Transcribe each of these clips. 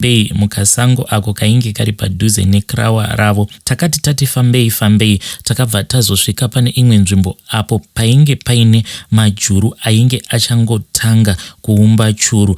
Fambei mukasango ako kainge kari padhuze nekrawa ravo. Takati tati fambei fambei takabva tazosvika pane imwe nzvimbo apo painge paine majuru ainge achangotanga kuumba churu.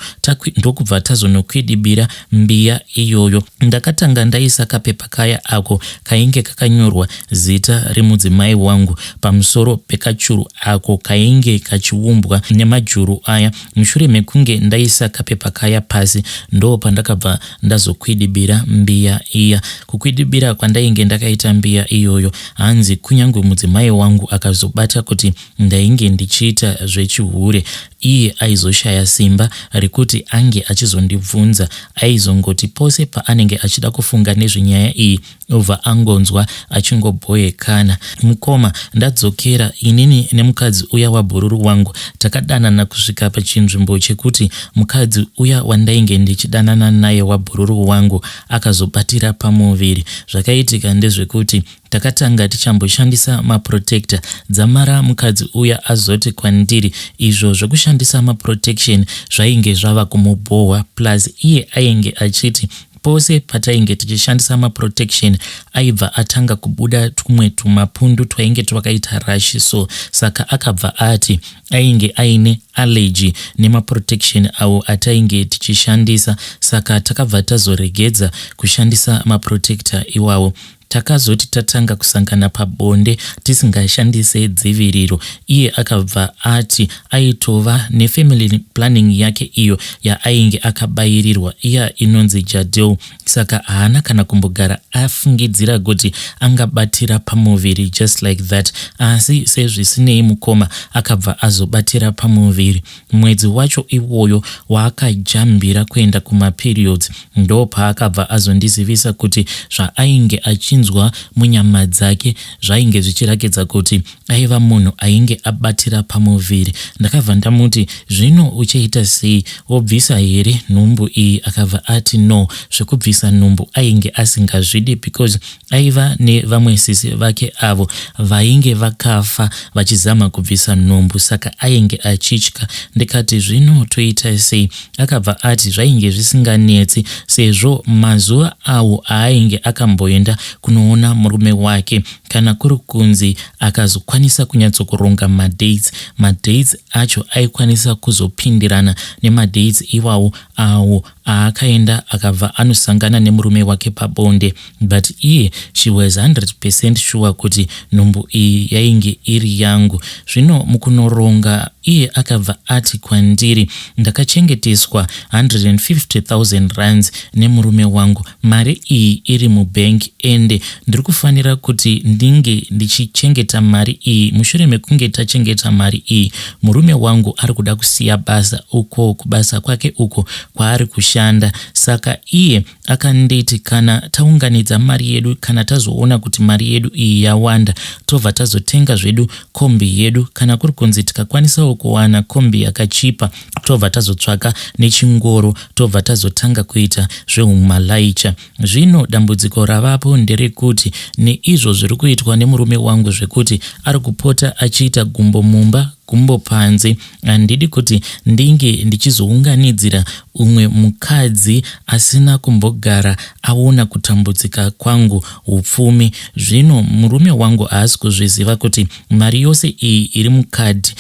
Ndokubva tazonokwidibira mbiya iyoyo. Ndakatanga ndaisa kapepa kaya ako kainge kakanyorwa zita remudzimai wangu pamusoro pekachuru ako kainge kachiumbwa nemajuru aya. Mushure mekunge ndaisa kapepa kaya pasi ndopandakabva ndazokwidibira mbiya iya. Kukwidibira kwandainge ndakaita mbiya iyoyo hanzi kunyangwe mudzimai wangu akazobata kuti ndainge ndichiita zvechihure iye aizoshaya simba rekuti ange achizondibvunza. Aizongoti pose paanenge achida kufunga nezvenyaya iyi obva angonzwa achingobhoyekana. Mukoma ndadzokera inini nemukadzi uya wabhururu wangu takadanana kusvika pachinzvimbo chekuti mukadzi uya wandainge ndichidanana naye wabhururu wangu akazobatira pamuviri. Zvakaitika ndezvekuti takatanga tichamboshandisa maprotector dzamara mukadzi uya azoti kwandiri izvo zvekushandisa maprotection zvainge zvava kumubhohwa plus iye ainge achiti Pose patainge tichishandisa maprotection aibva atanga kubuda twumwe tumapundu twainge twakaita rash so saka akabva ati ainge aine allergy nemaprotection awo atainge tichishandisa saka takabva tazoregedza kushandisa maprotector iwawo. Takazoti tatanga kusangana pabonde tisingashandise dziviriro iye akabva ati aitova nefamily planning yake iyo yaainge akabairirwa iya inonzi Jadelle saka haana kana kumbogara afungidzira kuti angabatira pamuviri just like that asi sezvisinei mukoma akabva azobatira pamuviri Mwedzi wacho iwoyo waakajambira kuenda kumaperiods ndopaakabva azondizivisa kuti zvaainge achinzwa munyama dzake zvainge zvichirakidza kuti aiva munhu ainge abatira pamuviri. Ndakabva ndamuti zvino uchaita sei wobvisa here nhumbu iyi akabva ati no zvekubvisa nhumbu ainge asingazvidi because Aiva nevamwe sisi vake avo vainge vakafa vachizama kubvisa nhumbu saka ainge achitya. Ndikati zvino toita sei? Akabva ati zvainge zvisinganetsi sezvo mazuva awo aainge akamboenda kunoona murume wake kana kuri kunzi akazokwanisa kunyatsokuronga madates, madates acho aikwanisa kuzopindirana nemadates iwawo awo aakaenda akabva anosangana nemurume wake pabonde but iye she was 100 percent sure kuti nhumbu iyi yainge iri yangu. Zvino mukunoronga iye akabva ati kwandiri ndakachengeteswa 150,000 rands nemurume wangu mari iyi iri mubank ende ndiri kufanira kuti ndinge ndichichengeta mari iyi mushure mekunge tachengeta mari iyi murume wangu ari kuda kusiya basa uko kubasa kwake uko kwaari kushanda saka iye akanditi kana taunganidza mari yedu kana tazoona kuti mari yedu iyi yawanda tobva tazotenga zvedu kombi yedu kana kuri kunzi tikakwanisawo kuwana kombi yakachipa tobva tazotsvaka nechingoro tobva tazotanga kuita zvehumalaicha Zvino dambudziko ravapo nderekuti neizvo zviri kuitwa nemurume wangu zvekuti ari kupota achiita gumbo mumba gumbo panze, handidi kuti ndinge ndichizounganidzira umwe mukadzi asina kumbogara aona kutambudzika kwangu hupfumi. Zvino murume wangu haasi kuzviziva kuti mari yose iyi iri mukadhi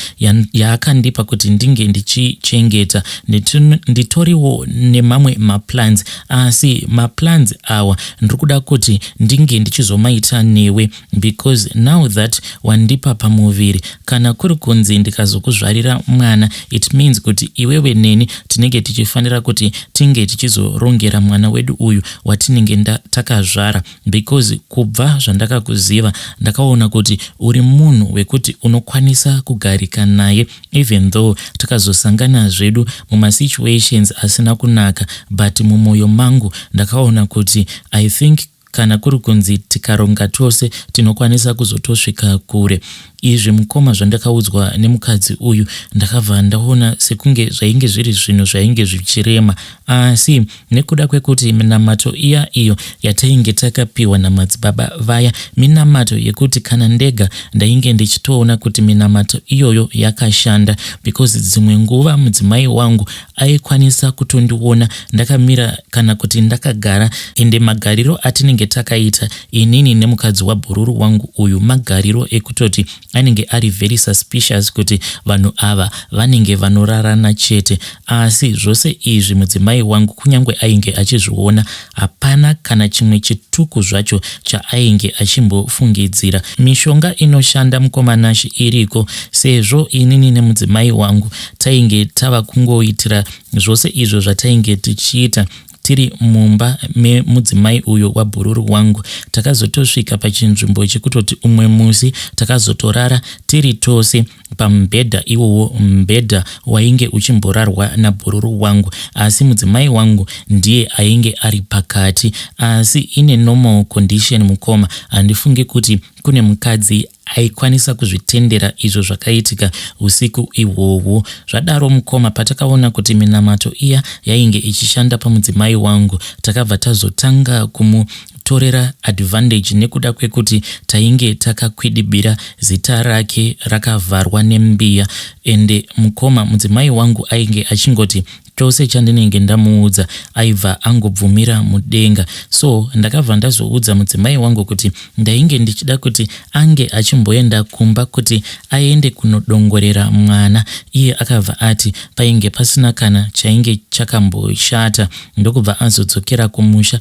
yaakandipa kuti ndinge ndichichengeta nditoriwo nemamwe maplans asi maplans awa ndiri kuda kuti ndinge ndichizomaita newe because now that wandipa pamuviri kana kuri kunzi ndikazokuzvarira mwana it means kuti iwewe neni tinenge tichifanira kuti tinge tichizorongera mwana wedu uyu watinenge takazvara because kubva zvandakakuziva ndakaona kuti uri munhu wekuti unokwanisa kugarika naye even though takazosangana zvedu mumasituations asina kunaka but mumoyo mangu ndakaona kuti I think kana kuri kunzi tikaronga tose tinokwanisa kuzotosvika kure. Izvi mukoma zvandakaudzwa nemukadzi uyu ndakabva ndaona sekunge zvainge zviri zvinhu zvainge zvichirema asi nekuda kwekuti minamato iya iyo yatainge takapiwa namadzibaba vaya minamato yekuti kana ndega ndainge ndichitoona kuti minamato iyoyo yakashanda because dzimwe nguva mudzimai wangu aikwanisa kutondiona ndakamira kana kuti ndakagara ende magariro atinenge takaita inini nemukadzi wabhururu wangu uyu magariro ekutoti anenge ari very suspicious kuti vanhu ava vanenge vanorarana chete asi zvose izvi mudzimai wangu kunyange ainge achizviona hapana kana chimwe chituku zvacho chaainge achimbofungidzira mishonga inoshanda mukoma Nashi iriko sezvo inini nemudzimai wangu tainge tava kungoitira zvose izvo zvatainge tichiita tiri mumba memudzimai uyo wabhururu wangu. Takazotosvika pachinzvimbo chekutoti umwe musi takazotorara tiri tose pamubhedha iwowo, mubhedha wainge uchimborarwa nabhururu wangu asi mudzimai wangu ndiye ainge ari pakati. Asi ine normal condition mukoma, handifungi kuti kune mukadzi aikwanisa kuzvitendera izvo zvakaitika usiku ihwohwo. Zvadaro mukoma patakaona kuti minamato iya yainge ichishanda pamudzimai wangu takabva tazotanga kumutorera advantage nekuda kwekuti tainge takakwidibira zita rake rakavharwa nembiya ende mukoma mudzimai wangu ainge achingoti Chose chandinenge ndamuudza aibva angobvumira mudenga so ndakabva ndazoudza mudzimai wangu kuti ndainge ndichida kuti ange achimboenda kumba kuti aende kunodongorera mwana. Iye akabva ati painge pasina kana chainge chakamboshata ndokubva azodzokera kumusha.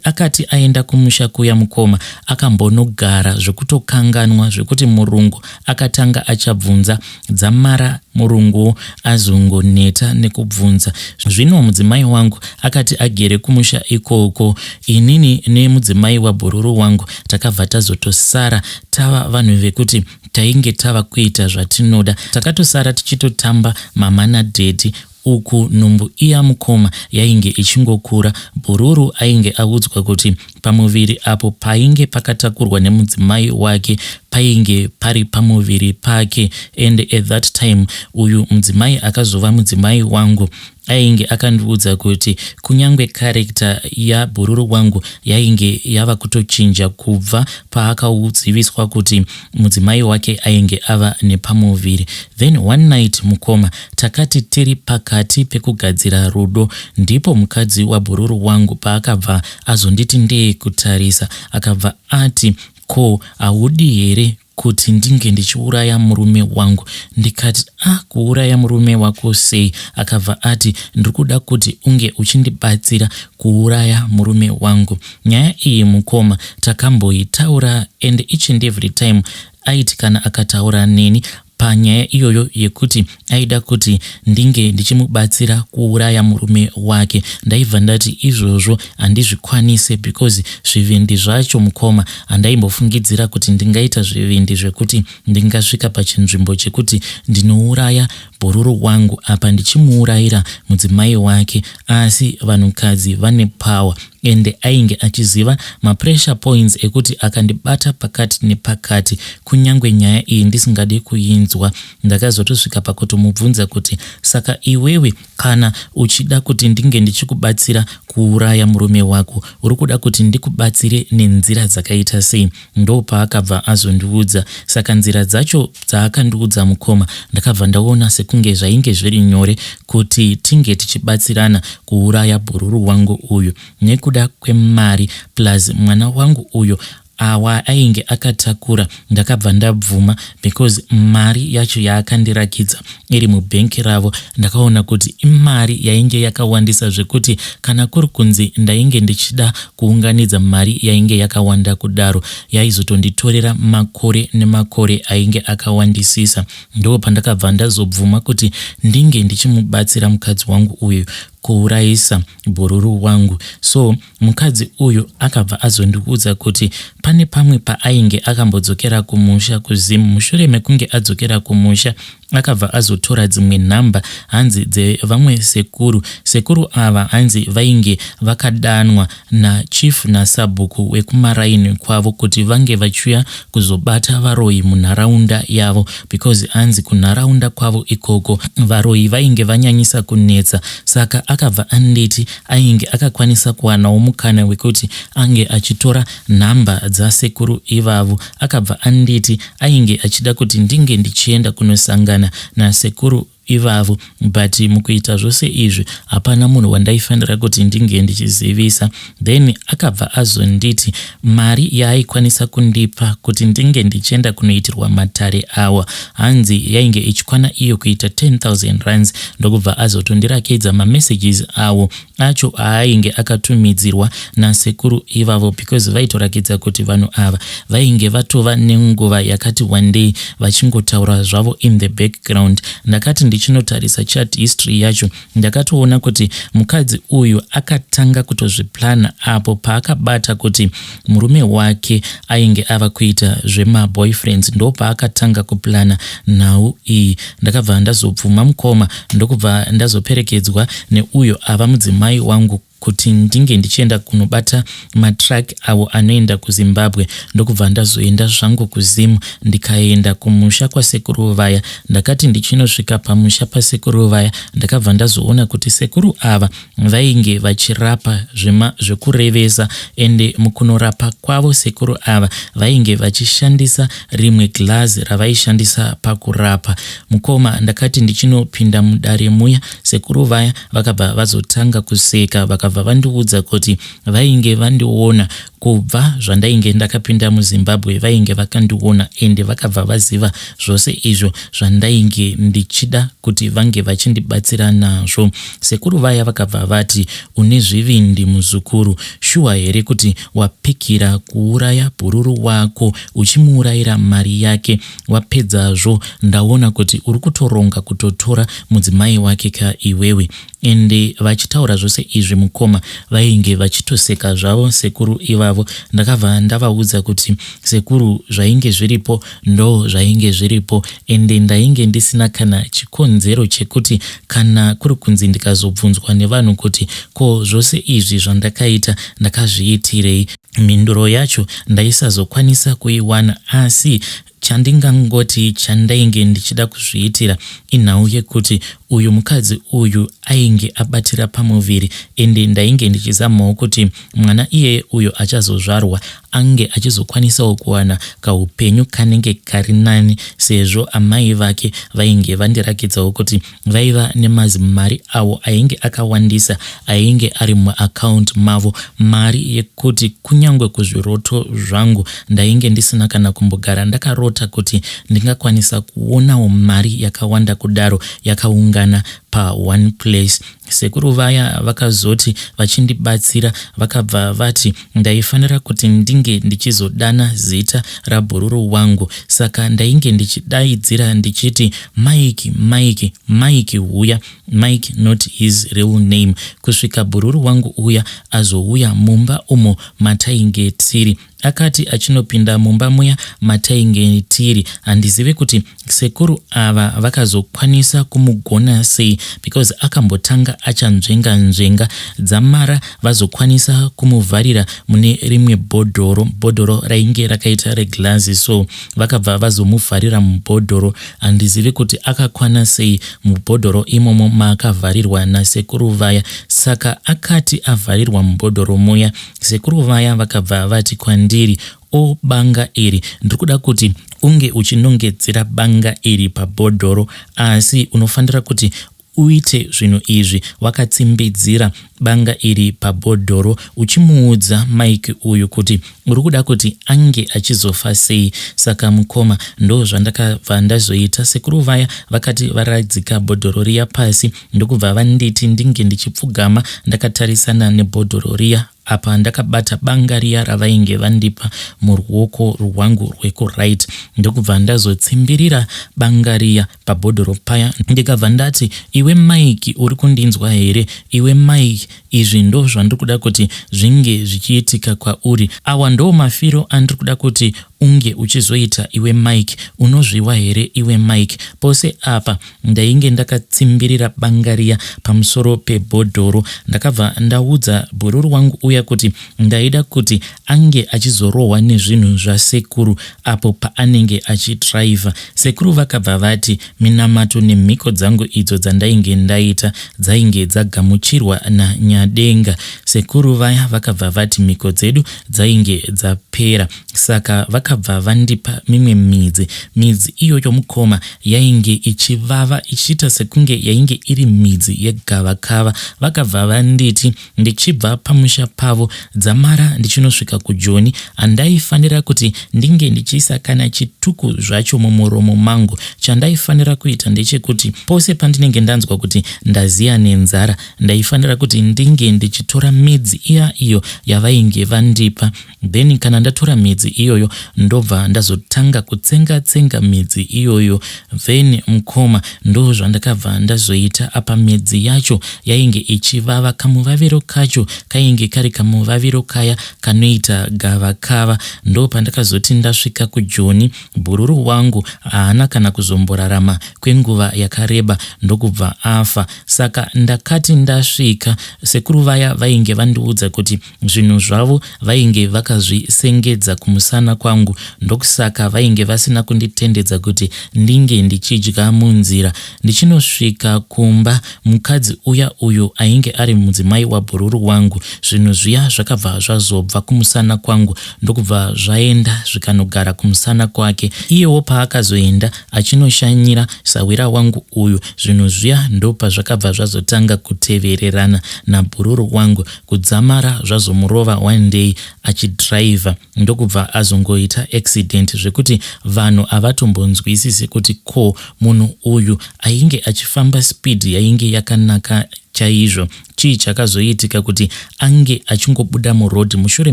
Akati aenda kumusha kuya mukoma akambonogara zvekutokanganwa zvekuti murungu akatanga achabvunza Dzamara murungu azongoneta nekubvunza. Zvino mudzimai wangu akati agere kumusha ikoko, inini nemudzimai wabhururu wangu takabva tazotosara tava vanhu vekuti tainge tava kuita zvatinoda. Takatosara tichitotamba mama nadaddy Uku nhumbu iya mukoma yainge ichingokura. Bhururu ainge audzwa kuti pamuviri apo painge pakatakurwa nemudzimai wake painge pari pamuviri pake and at that time uyu mudzimai akazova mudzimai wangu ainge akandiudza kuti kunyange character yabhururu wangu yainge yava kutochinja kubva paakauziviswa kuti mudzimai wake ainge ava nepamuviri. Then one night mukoma takati tiri pakati pekugadzira rudo ndipo mukadzi wabhururu wangu paakabva azonditi ndee kutarisa akabva ati ko haudi here kuti ndinge ndichiuraya murume wangu ndikati ah kuuraya murume wako sei akabva ati ndiri kuda kuti unge uchindibatsira kuuraya murume wangu Nyaya iyi mukoma takamboitaura and each and every time aiti kana akataura neni panyaya iyoyo yekuti aida kuti ndinge ndichimubatsira kuuraya murume wake ndaibva ndati izvozvo handizvikwanise because zvivindi zvacho mukoma handaimbofungidzira kuti ndingaita zvivindi zvekuti ndingasvika pachinzvimbo chekuti ndinouraya bhururu wangu apa ndichimuurayira mudzimai wake asi vanhukadzi vane power ende ainge achiziva mapressure points ekuti akandibata pakati nepakati kunyangwe nyaya iyi ndisingade kuinzwa. Ndakazotosvika pakutomubvunza kuti saka iwewe kana uchida kuti ndinge ndichikubatsira kuuraya murume wako uri kuda kuti ndikubatsire nenzira dzakaita sei? Ndopaakabva azondiudza saka nzira dzacho dzaakandiudza mukoma ndakabva ndaona sekunge zvainge zviri nyore kuti tinge tichibatsirana kuuraya bhururu wangu uyu nekuda kwemari plus mwana wangu uyo awa ainge akatakura ndakabva ndabvuma because mari yacho yaakandirakidza iri mubhenki ravo ndakaona kuti imari yainge yakawandisa zvekuti kana kuri kunzi ndainge ndichida kuunganidza mari yainge yakawanda kudaro yaizotonditorera makore nemakore ainge akawandisisa ndo pandakabva ndazobvuma kuti ndinge ndichimubatsira mukadzi wangu uyu kuurayisa bhururu wangu so mukadzi uyu akabva azondiudza kuti pane pamwe paainge akambodzokera kumusha kuZim mushure mekunge adzokera kumusha. Akabva azotora dzimwe nhamba hanzi dzevamwe sekuru. Sekuru ava hanzi vainge vakadanwa nachief nasabhuku wekumaraini kwavo kuti vange vachiuya kuzobata varoyi munharaunda yavo because hanzi kunharaunda kwavo ikoko varoyi vainge vanyanyisa kunetsa. Saka akabva anditi ainge akakwanisa kuwanawo mukana wekuti ange achitora nhamba dzasekuru ivavo. Akabva anditi ainge achida kuti ndinge ndichienda kunosangana nasekuru ivavo but mukuita zvose izvi hapana munhu wandaifanira kuti ndinge ndichizivisa. Then akabva azonditi mari yaaikwanisa kundipa kuti ndinge ndichienda kunoitirwa matare awa hanzi yainge ichikwana iyo kuita 10,000 rands ndokubva azotondirakidza mamessages awo acho aainge akatumidzirwa nasekuru ivavo because vaitorakidza kuti vanhu ava vainge vatova nenguva yakati wandei vachingotaura zvavo in the background. Ndakati ndichinotarisa chat history yacho ndakatoona kuti mukadzi uyu akatanga kutozviplana apo paakabata kuti murume wake ainge ava kuita zvemaboyfriends ndopaakatanga kuplana nhau iyi. Ndakabva ndazobvuma mukoma ndokubva ndazoperekedzwa neuyo ava mudzimai wangu kuti ndinge ndichienda kunobata matruck awo anoenda kuZimbabwe ndokubva ndazoenda zvangu kuZim ndikaenda kumusha kwasekuru vaya. Ndakati ndichinosvika pamusha pasekuru vaya ndakabva ndazoona kuti sekuru ava vainge vachirapa zvema zvekurevesa ende mukunorapa kwavo sekuru ava vainge vachishandisa rimwe glazi ravaishandisa pakurapa. Mukoma ndakati ndichinopinda mudare muya sekuru vaya vakabva vazotanga kuseka vakabva vandiudza kuti vainge vandiona kubva zvandainge ndakapinda muZimbabwe vainge vakandiona ende vakabva vaziva zvose izvo zvandainge ndichida kuti vange vachindibatsira nazvo. Sekuru vaya vakabva vati une zvivindi muzukuru, shuwa here kuti wapikira kuuraya bhururu wako uchimuurayira mari yake wapedzazvo ndaona kuti uri kutoronga kutotora mudzimai wake ka iwewe Ende vachitaura zvose izvi mukoma vainge vachitoseka zvavo sekuru ivavo. Ndakabva ndavaudza kuti sekuru zvainge zviripo ndoo zvainge zviripo ende ndainge ndisina kana chikonzero chekuti kana kuri kunzi ndikazobvunzwa nevanhu kuti ko zvose izvi zvandakaita ndakazviitirei mhinduro yacho ndaisazokwanisa kuiwana asi Chandingangoti chandainge ndichida kuzviitira inhau yekuti uyu mukadzi uyu ainge abatira pamuviri ende ndainge ndichizamawo kuti mwana iyeye uyo achazozvarwa ange achizokwanisawo kuwana kahupenyu kanenge kari nani sezvo amai vake vainge vandirakidzawo kuti Vaiva nemazimari awo ainge akawandisa ainge ari muaccount mavo, mari yekuti kunyangwe kuzviroto zvangu ndainge ndisina kana kumbogara ndakarota kuti ndingakwanisa kuonawo mari yakawanda kudaro yakaungana pa one place. Sekuru vaya vakazoti vachindibatsira vakabva vati ndaifanira kuti ndinge ndichizodana zita rabhururu wangu saka ndainge ndichidaidzira ndichiti Mike, Mike, Mike huya, Mike not his real name, kusvika bhururu wangu uya azouya mumba umo matainge tiri. Akati achinopinda mumba muya matainge tiri handizive kuti sekuru ava vakazokwanisa kumugona sei because akambotanga achanzvenga nzvenga dzamara vazokwanisa kumuvharira mune rimwe bhodhoro, bhodhoro rainge rakaita reglazi so vakabva vazomuvharira mubhodhoro handizivi kuti akakwana sei mubhodhoro imomo maakavharirwa nasekuru vaya saka akati avharirwa mubhodhoro muya sekuru vaya vakabva vati kwandiri o banga iri ndiri kuda kuti unge uchinongedzera banga iri pabhodhoro asi unofanira kuti Uite zvinhu izvi wakatsimbidzira banga iri pabhodhoro uchimuudza Mike uyu kuti uri kuda kuti ange achizofa sei. Saka mukoma ndozvandakabva ndazoita. Sekuru vaya vakati varadzika bhodhoro riya pasi ndokubva vanditi ndinge ndichipfugama ndakatarisana nebhodhoro riya. Apa ndakabata banga riya ravainge vandipa muruoko rwangu rwekuright ndokubva ndazotsimbirira banga riya pabhodhoro paya ndikabva ndati iwe Mike uri kundinzwa here iwe Mike izvi ndozvandiri kuda kuti zvinge zvichiitika kwauri awa ndo mafiro andiri kuda kuti unge uchizoita iwe Mike unozviwa here iwe Mike pose apa Ndainge ndakatsimbirira banga riya pamusoro pebhodhoro. Ndakabva ndaudza bhururu wangu uya kuti ndaida kuti ange achizorohwa nezvinhu zvasekuru apo paanenge achidriver. Sekuru vakabva vati minamato nemhiko dzangu idzo dzandainge ndaita dzainge dzagamuchirwa naNyadenga. Sekuru vaya vakabva vati mhiko dzedu dzainge dzapera. Saka vakabva vandipa mimwe midzi. Midzi iyoyo mukoma yainge ichivava ichiita sekunge yainge iri midzi yegavakava. Vakabva vanditi ndichibva pamusha pavo dzamara ndichinosvika kuJoni handaifanira kuti ndinge ndichiisa kana chituku zvacho mumuromo mangu. Chandaifanira kuita ndechekuti pose pandinenge ndanzwa kuti ndaziya nenzara ndaifanira kuti ndinge ndichitora midzi iya iyo yavainge vandipa Then kana ndatora midzi iyoyo ndobva ndazotanga kutsenga tsenga midzi iyoyo then mukoma ndozvandakabva ndazoita apa midzi yacho yainge ichivava kamuvaviro kacho kainge kari kamuvaviro kaya kanoita gavakava ndopandakazoti ndasvika kujoni bhururu wangu haana kana kuzomborarama kwenguva yakareba ndokubva afa saka ndakati ndasvika sekuru vaya vainge vandiudza kuti Zvinhu zvavo vainge vakazvisengedza kumusana kwangu ndokusaka vainge vasina kunditendedza kuti ndinge ndichidya munzira. Ndichinosvika kumba mukadzi uya uyo ainge ari mudzimai wabhururu wangu zvinhu zviya zvakabva zvazobva kumusana kwangu ndokubva zvaenda zvikanogara kumusana kwake. Iyewo paakazoenda achinoshanyira sahwira wangu uyu zvinhu zviya ndopazvakabva zvazotanga kutevererana nabhururu wangu Kudzamara zvazomurova one day achidriver ndokubva azongoita accident zvekuti vanhu havatombonzwisisi kuti ko munhu uyu ainge achifamba speed yainge yakanaka chaizvo chii chakazoitika kuti ange achingobuda muroad mushure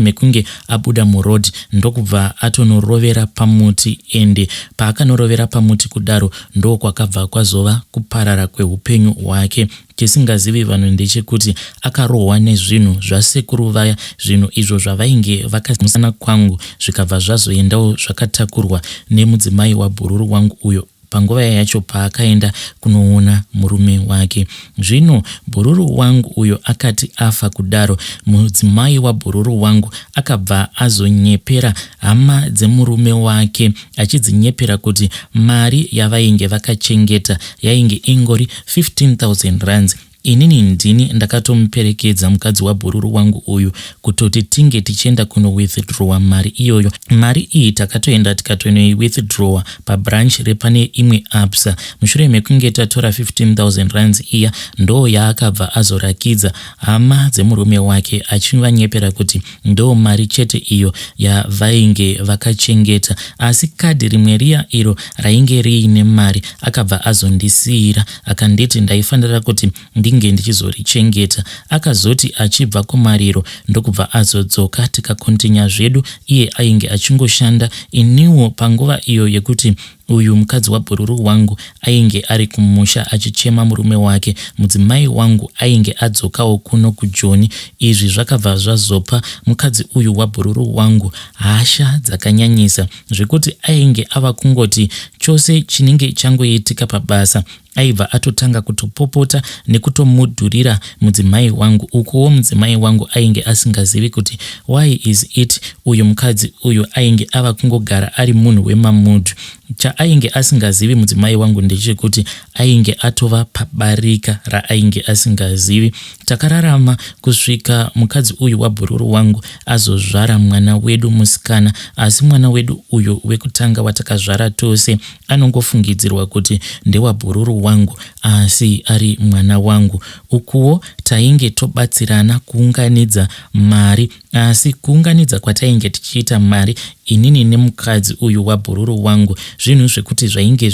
mekunge abuda muroad ndokubva atonorovera pamuti ende paakanorovera pamuti kudaro ndokwakabva kwazova kuparara kweupenyu hwake Chisingazivi vanhu ndechekuti akarohwa nezvinhu zvasekuru vaya zvinhu izvo zvavainge vakamusana kwangu zvikabva zvazoendawo zvakatakurwa nemudzimai wabhururu wangu uyo panguva yacho paakaenda kunoona murume wake. Zvino bhururu wangu uyo akati afa kudaro mudzimai wabhururu wangu akabva azonyepera hama dzemurume wake achidzinyepera kuti mari yavainge vakachengeta yainge ingori 15000 rands. Inini ndini ndakatomuperekedza mukadzi wabhururu wangu uyu kutoti tinge tichienda kuno withdrawer mari iyoyo. Mari iyi takatoenda tikatoinoi withdrawer pabranch repane imwe Absa. Mushure mekunge tatora 15000 rands iya ndoo yaakabva azorakidza hama dzemurume wake achivanyepera kuti Ndoo mari chete iyo yavainge vakachengeta asi kadhi rimwe riya iro rainge riine mari akabva azondisiira akanditi ndaifanira kuti ndinge ndichizorichengeta. Akazoti achibva kumariro ndokubva azodzoka tikakontinya zvedu iye ainge achingoshanda iniwo panguva iyo yekuti Uyu mukadzi wabhururu wangu ainge ari kumusha achichema murume wake. Mudzimai wangu ainge adzokawo kuno kuJoni. Izvi zvakabva zvazopa mukadzi uyu wabhururu wangu hasha dzakanyanyisa zvekuti ainge ava kungoti chose chinenge changoitika pabasa Aibva atotanga kutopopota nekutomudhurira mudzimai wangu. Ukuwo mudzimai wangu ainge asingazivi kuti why is it uyu mukadzi uyu ainge ava kungogara ari munhu wemamudhu. Chaainge asingazivi mudzimai wangu ndechekuti ainge atova pabarika raainge asingazivi. Takararama kusvika mukadzi uyu wabhururu wangu azozvara mwana wedu musikana asi mwana wedu uyu wekutanga watakazvara tose Anongofungidzirwa kuti ndewabhururu wangu asi ari mwana wangu. Ukuwo tainge tobatsirana kuunganidza mari asi kuunganidza kwatainge tichiita mari inini nemukadzi uyu wabhururu wangu Zvinhu zvekuti zvainge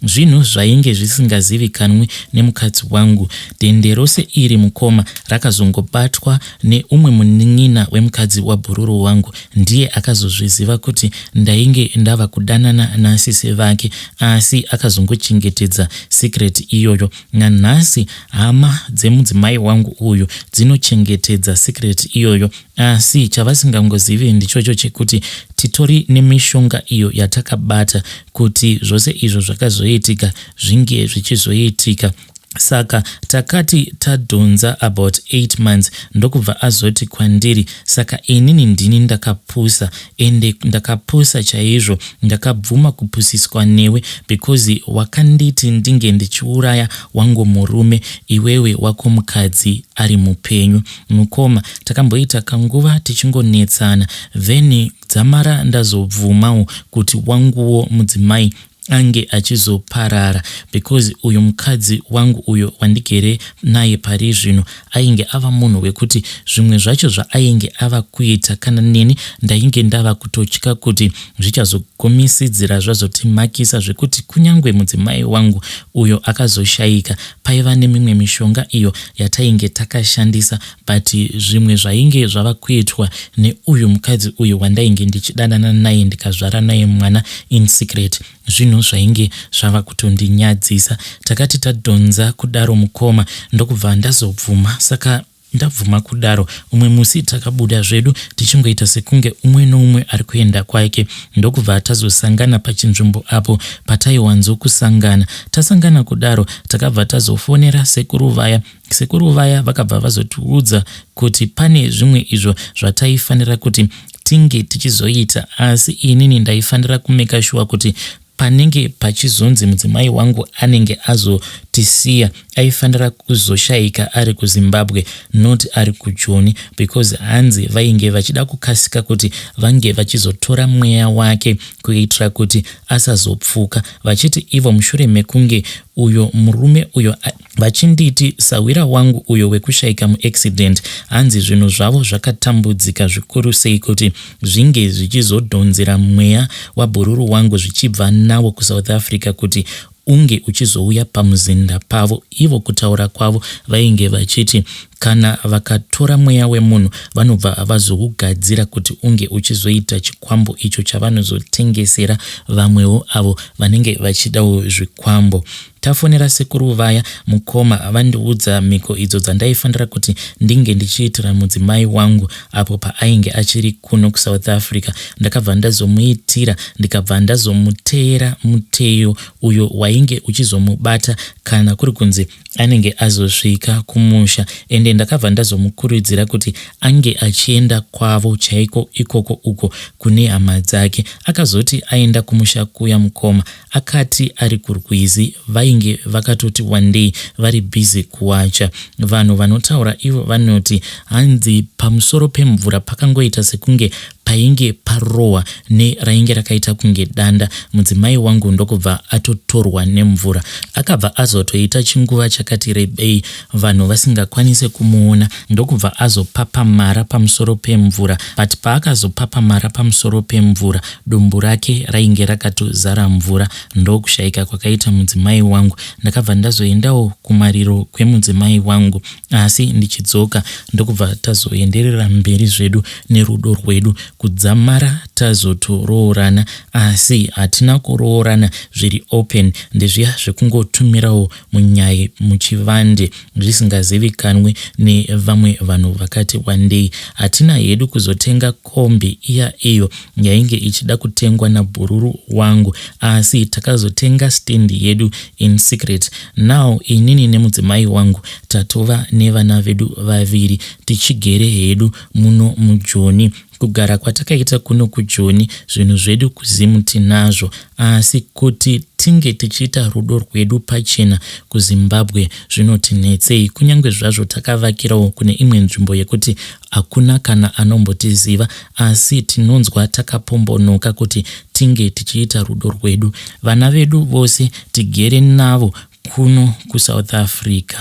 zvinhu zvainge zvisingazivikanwi nemukadzi wangu. Dende rose iri mukoma rakazongobatwa neumwe munin'ina wemukadzi wabhururu wangu. Ndiye akazozviziva kuti ndainge ndava kudanana nasisi vake asi akazongochengetedza secret iyoyo. Nanhasi hama dzemudzimai wangu uyu dzinochengetedza secret iyoyo asi chavasingangozivi ndichocho chekuti titori nemishonga iyo yatakabata kuti zvose izvo zvakazoitika zvinge zvichizoitika. Saka takati tadhonza about 8 months ndokubva azoti kwandiri saka inini ndini ndakapusa ende ndakapusa chaizvo ndakabvuma kupusiswa newe because wakanditi ndinge ndichiuraya wangu murume iwewe wako mukadzi ari mupenyu. Mukoma takamboita kanguva tichingonetsana then dzamara ndazobvumawo kuti wanguwo mudzimai ange achizoparara because uyu mukadzi wangu uyo wandigere naye pari zvino ainge ava munhu wekuti zvimwe zvacho zvaainge ava kuita kana neni ndainge ndava kutotya kuti zvichazogumisidzira zvazotimakisa zvekuti kunyange mudzimai wangu uyo akazoshaika paiva nemimwe mishonga iyo yatainge takashandisa but zvimwe zvainge zvava kuitwa neuyu mukadzi uyu wandainge ndichidanana naye ndikazvara naye mwana in secret zvinhu zvainge zvava kutondinyadzisa. Takati tadhonza kudaro mukoma ndokubva ndazobvuma saka ndabvuma kudaro umwe musi takabuda zvedu tichingoita sekunge umwe noumwe ari kuenda kwake ndokubva tazosangana pachinzvimbo apo pataiwanzo kusangana. Tasangana kudaro takabva tazofonera sekuru vaya Sekuru vaya vakabva vazotiudza kuti pane zvimwe izvo zvataifanira kuti tinge tichizoita asi inini ndaifanira kumeka shuwa kuti panenge pachizonzi mudzimai wangu anenge azotisiya aifanira kuzoshaika ari kuZimbabwe not ari kuJoni because hanzi vainge vachida kukasika kuti vange vachizotora mweya wake kuitira kuti asazopfuka vachiti ivo mushure mekunge uyo murume uyo Vachinditi sahwira wangu uyo wekushaika muaccident hanzi zvinhu zvavo zvakatambudzika zvikuru sei kuti zvinge zvichizodhonzera mweya wabhururu wangu zvichibva nawo kuSouth Africa kuti unge uchizouya pamuzinda pavo. Ivo kutaura kwavo vainge vachiti kana vakatora mweya wemunhu vanobva vazougadzira kuti unge uchizoita chikwambo icho chavanozotengesera vamwewo avo vanenge vachidawo zvikwambo. Tafonera sekuru vaya mukoma vandiudza mhiko idzo dzandaifanira kuti ndinge ndichiitira mudzimai wangu apo paainge achiri kuno kuSouth Africa. Ndakabva ndazomuitira ndikabva ndazomuteera muteyo uyo wainge uchizomubata kana kuri kunzi anenge azosvika kumusha ende ndakabva ndazomukurudzira kuti ange achienda kwavo chaiko ikoko uko kune hama dzake. Akazoti aenda kumusha kuya mukoma Akati ari kurwizi vainge vakatoti wandei vari busy kuwacha. Vanhu vanotaura ivo vanoti hanzi pamusoro pemvura pakangoita sekunge painge parohwa nerainge rakaita kunge danda. Mudzimai wangu ndokubva atotorwa nemvura. Akabva azotoita chinguva chakati rebei vanhu vasingakwanise kumuona ndokubva azopapamara pamusoro pemvura but paakazopapamara pamusoro pemvura Dumbu rake rainge rakatozara mvura ndokushaika kwakaita mudzimai wangu. Ndakabva ndazoendawo kumariro kwemudzimai wangu asi ndichidzoka ndokubva tazoenderera mberi zvedu nerudo rwedu kudzamara tazotoroorana asi hatina kuroorana zviri open ndezviya zvekungotumirawo munyai muchivande zvisingazivikanwe nevamwe vanhu vakati wandei. Hatina hedu kuzotenga kombi iya iyo yainge ichida kutengwa nabhururu wangu asi takazotenga stand yedu in secret. Now inini nemudzimai wangu tatova nevana vedu vaviri tichigere hedu muno muJoni. Kugara kwatakaita kuno kuJoni zvinhu zvedu kuZim tinazvo asi kuti tinge tichiita rudo rwedu pachena kuZimbabwe zvinotinetsei kunyange zvazvo takavakirawo kune imwe nzvimbo yekuti hakuna kana anombotiziva asi tinonzwa takapombonoka kuti tinge tichiita rudo rwedu. Vana vedu vose tigere navo kuno kuSouth Africa.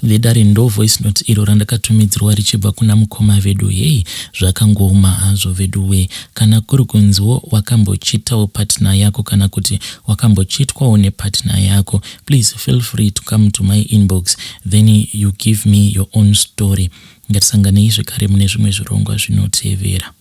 Vedare ndo voice note iro randakatumidzirwa richibva kuna mukoma vedu hey zvakangooma hazvo veduwee kana kuri kunziwo wakambochitawo partner yako kana kuti wakambochitwawo nepartner yako please feel free to come to my inbox then you give me your own story ngatisanganei zvekare mune zvimwe zvirongwa zvinotevera.